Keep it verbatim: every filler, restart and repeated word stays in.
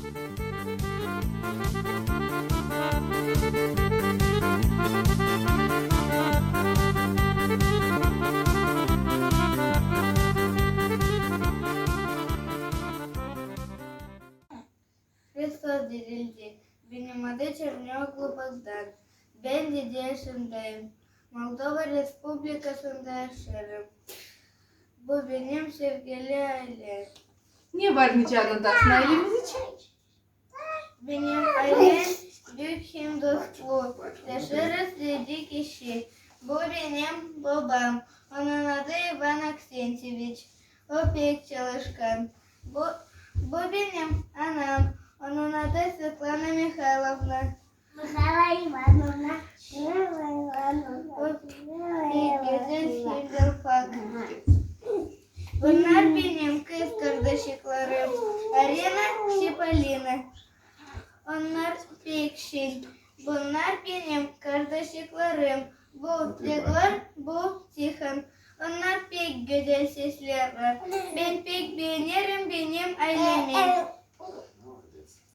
Hristos dirildi. Benim adım Çerneoglu Bogdan. Bän edi yaşındayım. Moldova Respublikasında yaşêêrım. Bu benim sevgili aylem. Ne var nicä annatasın aylemiz için? Benim aylem büük hem dostlu. Yaşêêrız edi kişi. Bu benim bobam. Onun adı İvan Aksentyeviç. O pek çalışkan. Bu, bu benim anam. Onun adı Svetlana Mihaylovna. Mihayla İvanovna. O pek gözäl hem de ufak. Bunnar benim kız kardaşıklarım, Arina hem Polina. Onnar pek şen. Bunnar benim kardaşıklarım. Bu Yegor, bu Tihon. Onnar pek gözäl sesleri var. Bän pek beenerim benim aylemi.